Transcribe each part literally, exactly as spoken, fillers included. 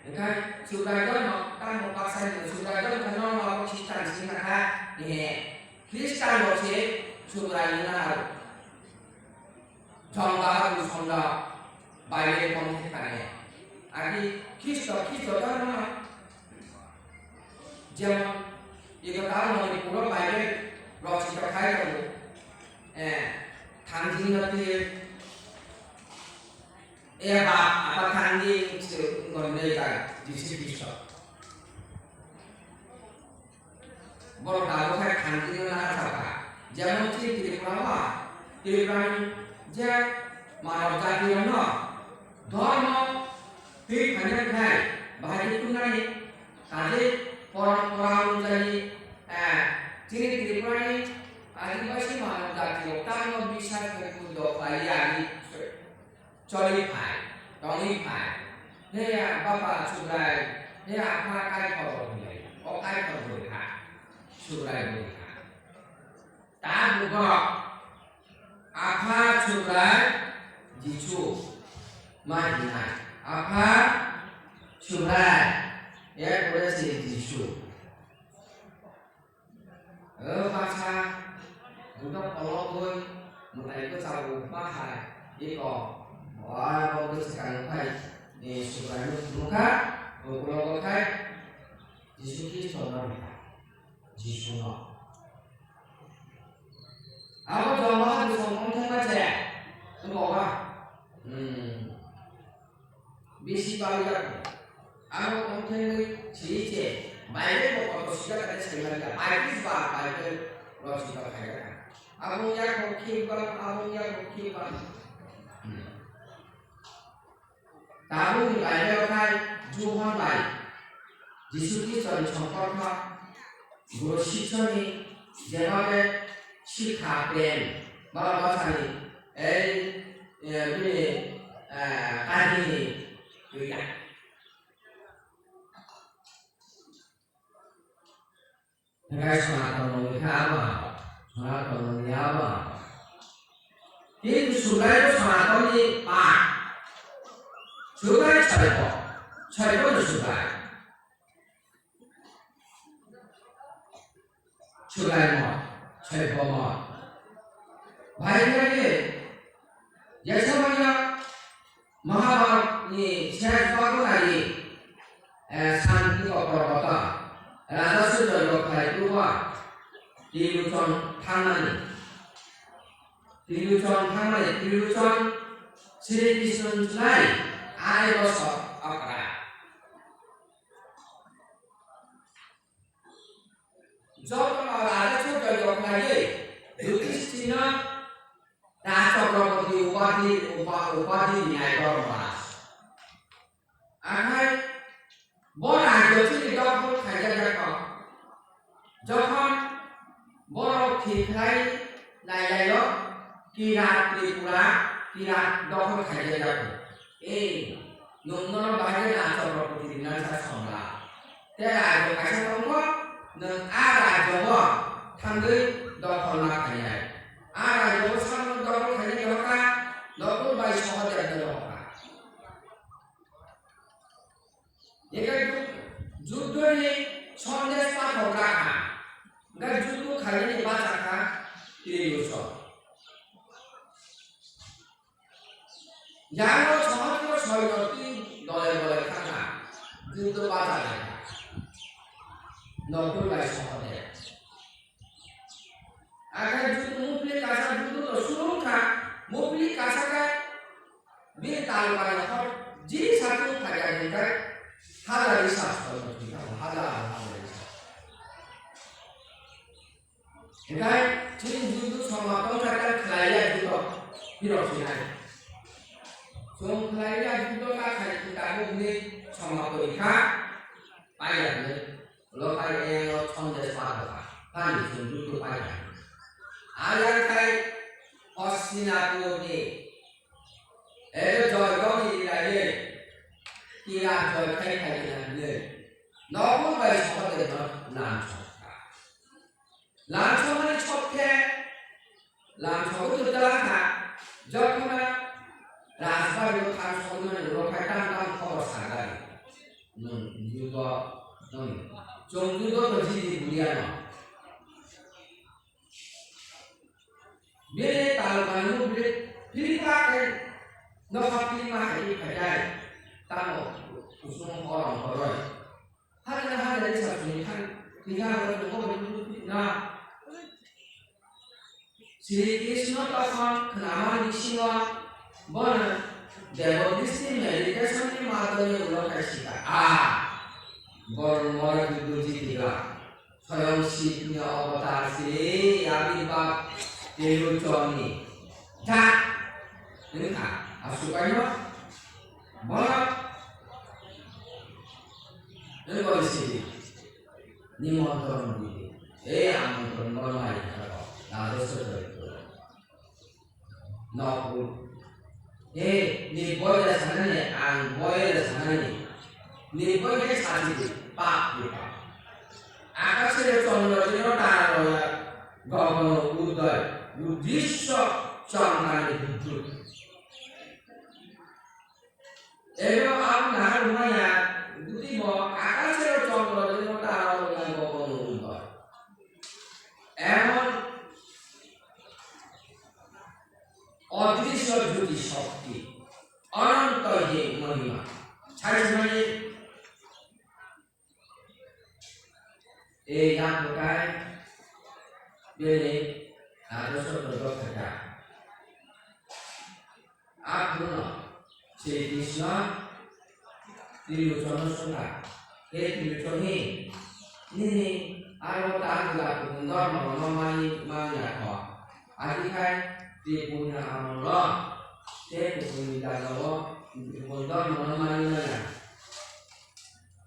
Hwnkhe Subrai dormo tamo baksa ni Subrai dormo khe nono abo Khristan simi kha, eh, Khristan rok se Subrai wngna aro. Jong Bahadur Sonda Bible kom khe kane. Agi Khristo, Khristo dormo no. Jemon, ego tamo ni puro Bible rochito khai tongo. Eh, thangjing no twi, eh, bap, apa thangjing se gongnai da Jisu Khristo. Borok dago khai thangjino naharjak kha. Jemon chini Tripura o, Tripura ni je manav jati rok no dhormo twi phaina khai bahai khe twngnani kaje porompora onujai, eh, chini Tripura ni adibasi manav jati rok tamo bisar khe purdo khlai ya ni. Choli phai, tongwi phai. He ya bapa Subrai, he apha Kaitor hinwi. O Kaitor bwrwi kha. Subrai bwrwi kha. Ta bugo apha Subrai Jisu ma hinai. Apha Subrai, ya kore se Jisu. O baksa, buino kologwi mwtai bwchao ma hai, iko, o aro bwswkang phai, e, Subraino phunukha, o kologo khai, Jisu Khristono rwkha, Jisuno. Abo John Bahadur Song tongthokma se, wngkha ba? Hmm. Bisi bal ya ko. Aro tongthengwi sini che, Bible bo kotor sijak khe sai manya. Paitris bar Bible rok sijak khaijak kha. Abong ya ko khibal, abong ya ko khibal. Hmm. Tabuk ni Bible khai Johon bai Jisu Khristo ni somporkha. Guru Sisoni jeba khe sikha prem, bala bachani, ei, eh, bini, eh, kahini twi ya. Hwnkhe Sonaton wngkha abo, Sonaton wngya abo. Kintu Subrai bo Sonaton ni pa. Subrai soibo, soibo ni Subrai. Chwlaimo, soibomo. Bahai khe Yesomaya Mahabharat ni ses bago nai, eh, Santi Oprobota, Raja Sujoy Gokhai Purba, Tiluchon Thangmani. Tiluchon Thangmani, Tiluchon Sri Krishna Chulai, Ai Bosor Okra. Jotono raja Sujoy Gokhaiwi Yudhishthirno Raj Chakraborti upadhi, upa-, upadhi rinai Dhormoraj. Akhai bo rajyo chini dokhol khaijak jakho. Jokhon borok thik khlai nailaio, Kirat Tripura, Kirat dokhol khaijak jakho. Ei, nwng nono bahai khe Raj Chakraborti rinani sa somla. Tei rajyo kaisa tongo, nwng a rajyo-o thangwi dokhol ma khainai. A rajyo-o sakno dokhol khainai rohorkha, Nakul bai Sahadevno rohorkha. Eke ju-, juddhoni sondesh pathok rakha. Hwnkhe juddho khainani bachakha Tilusor. Yango sohotro soino twi dole dole thangkha, juddho bacha laikha. Nakul bai Sahadev. Akhai juddho mupli kasa juddho to suru wngkha, mupli kasa khe bini talukani hor jini satung phaiya hwnkhe hazar isa soino twi thango, hazar hazar isa. Hwnkhe chini juddho somato khe khlaiya juddho phirok sinai. Chwng khlaiya juddho ta khai tabuk ni somato rikha paiya hwnwi. Lokai eno sondesh pathokha. Tani chwng juddho paikha. Ayang khai Hastinapur ni ebe joy doni rilaiwi Kirat joy khai khai hwnwi Nakul bai Sahadevno lamsokha. Lamsokmani sokhe, lamsogwi twtala kha, jokhona rajbari-o thang sogwimani ulo khai tang tang khobor sagari. Hmm. Chwng joto jiti buliya no. Bini tal kanu bini philipra khe nokha philima hai phaidai. Tamo kusung horong horoi. Hajra hajra ni sasuni khan, tiga hajra ni kok ni na. Sri Krishna tokon khnamani bisingo bono Devadristi meditation ni madhyome ulo khai sika. A, bor mora juddu jitiga. Soyong Shivni avatar se abirbhav teibo choni. Ja! Wngkha, asukaino bono wngkha sidi. Nimontron didi. E amontron bono mai karo. Nadoso doi. Nokul. He, ni boyra sanani, ang boyra sanani. Ni boyra sasi di, pap di pap. Akashe chondro dino tara roya, gogono udoy, udisho chondani buddhu. Ebo ang nahar maya, dutibo akashe chondro dino tara roya, gogono udoy. Emon Odrisho jyoti shokti, ononto hi mohima. Sai sai e yakutai bini nadoso dodo khaja. Akhno Sri Krishna Trilochano songkha, he Trilochani, nini aro ta jila kutung dhormo no mani manya kho. Adikhai Tripurni amolo tei kutung ni jagao kutung dhormo no mani manya.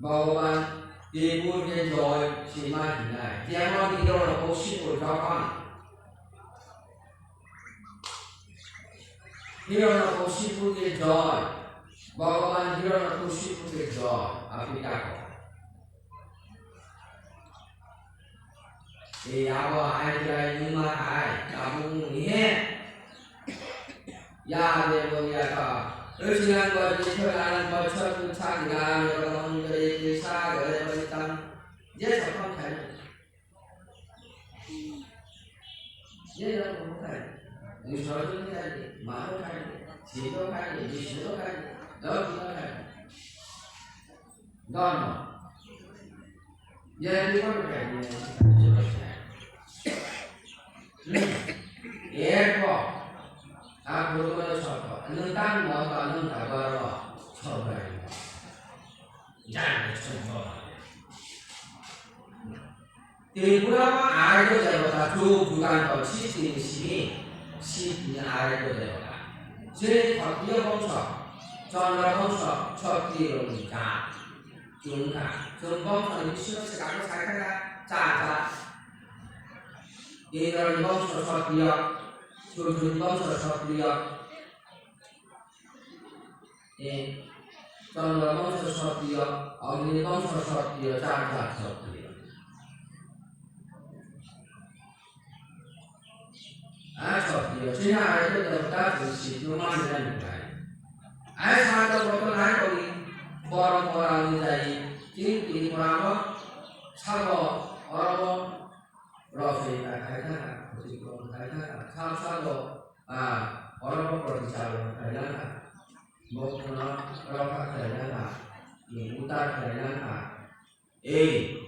Bhagavan Tripur ke joy sima hinai. Jemon Hiranyakashipu jokhon Hiranyakashipu ke joy. Bhagavan Hiranyakashipu ke joy. Api tako. E abo hai jai numa hai. Abo nung ihe. Ya de bo ya ka. Ruchilang bo jithor alang bo chor tu chak lam yo dong jai krisa gare bo tam. Je sakham khai. Ye ya ko khai. Ni sor tu khai. Ma ko khai. Si ko khai. Ni si ko khai. Dor ko khai. Dharma. Yari ko kai ni. Eko. A guru ma sokko. Nung tang mo ba nung ta ba ro. Sobai. Jan sobai. Tripura o arai ko debota chuk jugan ko sisni simi sisni arai ko debota. Je Kshatriya bongso, Chandra bongso, Kshatriya rok ni jaat. Chwng kha, chwng bongso ni bisingo swkang sai kha cha cha. Indra ni bongso Kshatriya, Surjo ni bongso Kshatriya. E, Chandra bongso Kshatriya, Agni bongso Kshatriya, char char Kshatriya. A Kshatriya, chini arai ko debota chwng sikno mani nani khlai. Ai sa to boto nai kori, borom borom ni jai, chini tini borom sabo, orobo, rosoi ta khai kha, kuching ko khai kha, sa sabo, a, orobo proti chalo khai kha. Bokno rokha khlaina kha, ni utar khlaina kha. Ei,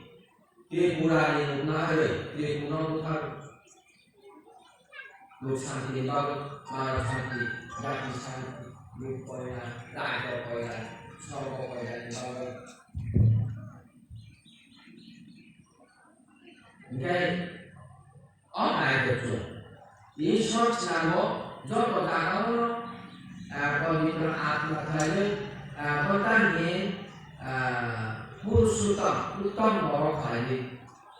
Tripura ni nukna hai, Tripura no buthar. Luk santi ni bagwi, mara santi, jati santi, luk koina, rajya koina, sorgo koina ni bagwi. Hingke, o naitokjwk. Ishwar swnamgo joto jagao, ah, pobitro atma khlaiwi, ah, bo tamni, ah, Purushottam, uttom borok khlaiwi,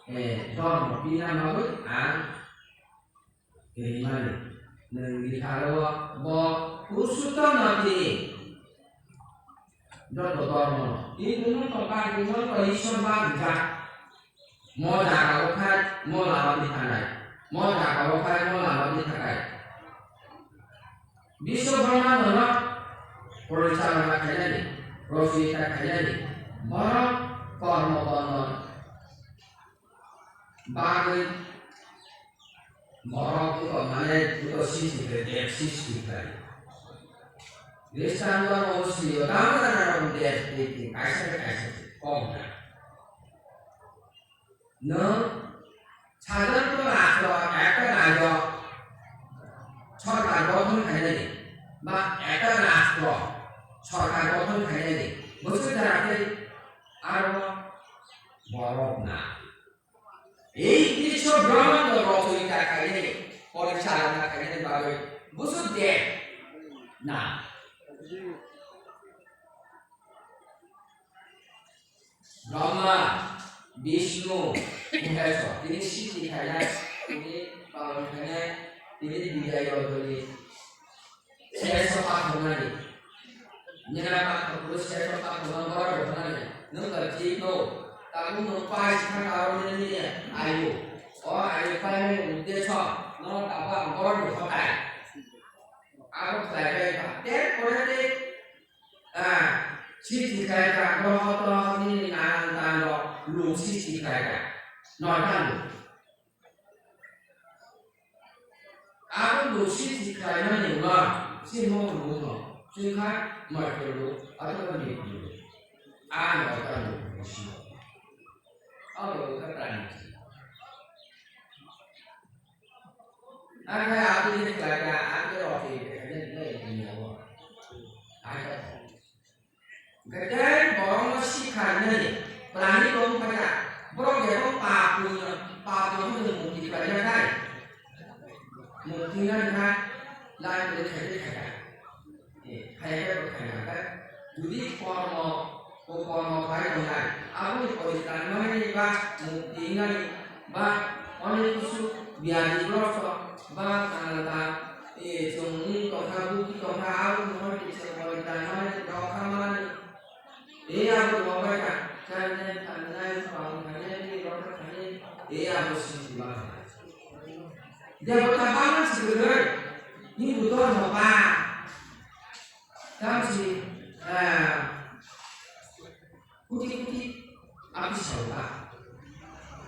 eh, dhormo pina bagwi ang rimani. Nwng biharo bo Purushottam no tini. Joto dhormo no. Kintu nwng tongkha, kintu nwng Ishwar ba rijak. Mo jaga o khai mo lama di thanai. Mo jaga o khai mo lama di thanai. Biswa Brahmando no porichalona khainani, rochita khainani. Borok Kormo bondon bagwi borok wngkha, mane, wngkha sristi khlai, Dev sristi khlai. Khristan dhormo sriyo tamo jana rok Dev, Dev, Dev, kaisa khe kaisa khe kok na. Nwng sadhormoto rastro ekta rajyo sorkar gothon khainani ba ekta rastro sorkar gothon khainani bwswk jora khe aro borok na. Ei biswo brahmando rochonita khainani, porichalona khainani bagwi bwswk de na. Brahma, Vishnu, Maheshwar, tini sristi khainai, tini palon khainai, tini bidai rojoni, sesha pathornani, nina pathor puro sesha pathorna bora rojoni, nwng kachik no, tabuk nwng pai sikha karo nini ayu, o ayu pai nini uddesho, no tabuk ang bora rojoni. Abo khlai bai ba, ter pore de Ah, sristi khlaikha, groho toroho nini nanan tando luk sristi khlaikha. Noita luk. Abo luk sristi khlaimani ulo, simo luk no, chwngkha noita luk, athawa nini luk. A noita luk ni simo. Abo wngkha prani. Ang khe abo ni khlai kha, ang khe roti khe khaina nini dunya o. Ang khe. Hwnkhe tei borokno sikha hinani prani tong phai kha. Borok jebo pap punya, pap no hwnwi mukti khlaina khai. Mukti wngna wngkha, lai kwrwi khai tei khai kha. Eh, khayakhai bo khaina khe, jodi kormo, o kormo khlai tongnai, aboni poritan manani ba mukti wngnani ba onek kisu byadi grosto ba nana ta, eh, chwng wng tongkha, buki tongkha, aboni hoi kisa poritan manani, rokha manani, eh, abo rokbai kha, chanjani, thanjani, swkang thanjani, rokha thanjani, eh, abo sini ba kha. Debota bangma si kwrwi, Hindu dhormo ba. Tamsi, ah, kuti kuti api sauka.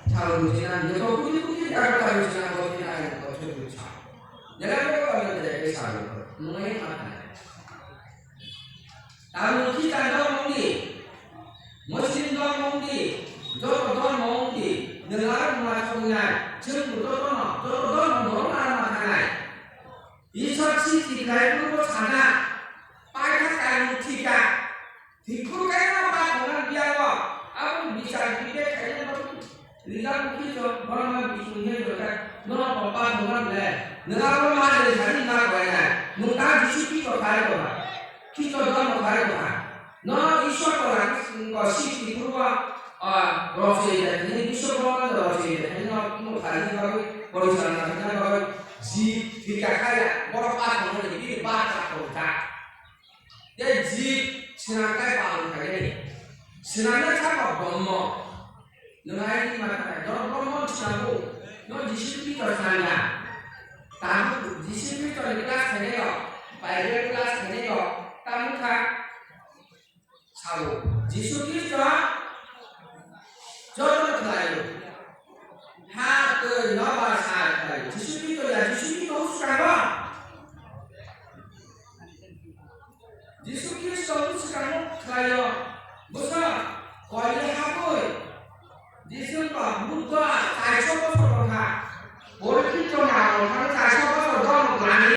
Chalo dujina, jebo kuti kuti debota dujina, dujina, dujina, dujina. Jala ko ko dujina, dujina, dujina. Nungai mata. Tabuk Khristan dhormo wngdi, Muslim dhormo wngdi, joto dhormo wngdi, nwng aro nwng achomwi nai, chwng bo jotono, joto dhormo borok no aro ma thangnai. Isor srishti khlai phuru bo sana, paitha kainwi thika, thik phuru kaisa ba thangna biyango, aboni bichar bibek khaina bagwi. Rijak Kristo, borok ma bising he jora, nono papa thongna le, nang abo ma le sani ma koi na, nung ta Jisu Kristo khai ko ha, Kristo dhormo khai ko ha, nono Ishwar ko ha, ko srishti purbo, ah, rosoi da, ni Biswa Brahmando rosoi da, ni no, no khai ni bagwi, porichal na na bagwi, ji, bika khai ya, borok pa thongna le, bi ba ta ko ta. Tei jib swnam khe palon khainani. Swnamna sakha Brahma. Nwng aini ma khanai, norok Brahma swnamgo. Norok Jisu Khristo swnamya. Tabuk Jisu Khristo ni class khainai rok, Bible class khainai rok, tamo kha sao. Jisu Khristo joto khlaio. Ha twi nobar sa khlaio. Jisu Khristo ya, Jisu Khristo swkango. Jisu Khristo swkango khlaio. Bwsa koile habwi. Jisu ba Buddha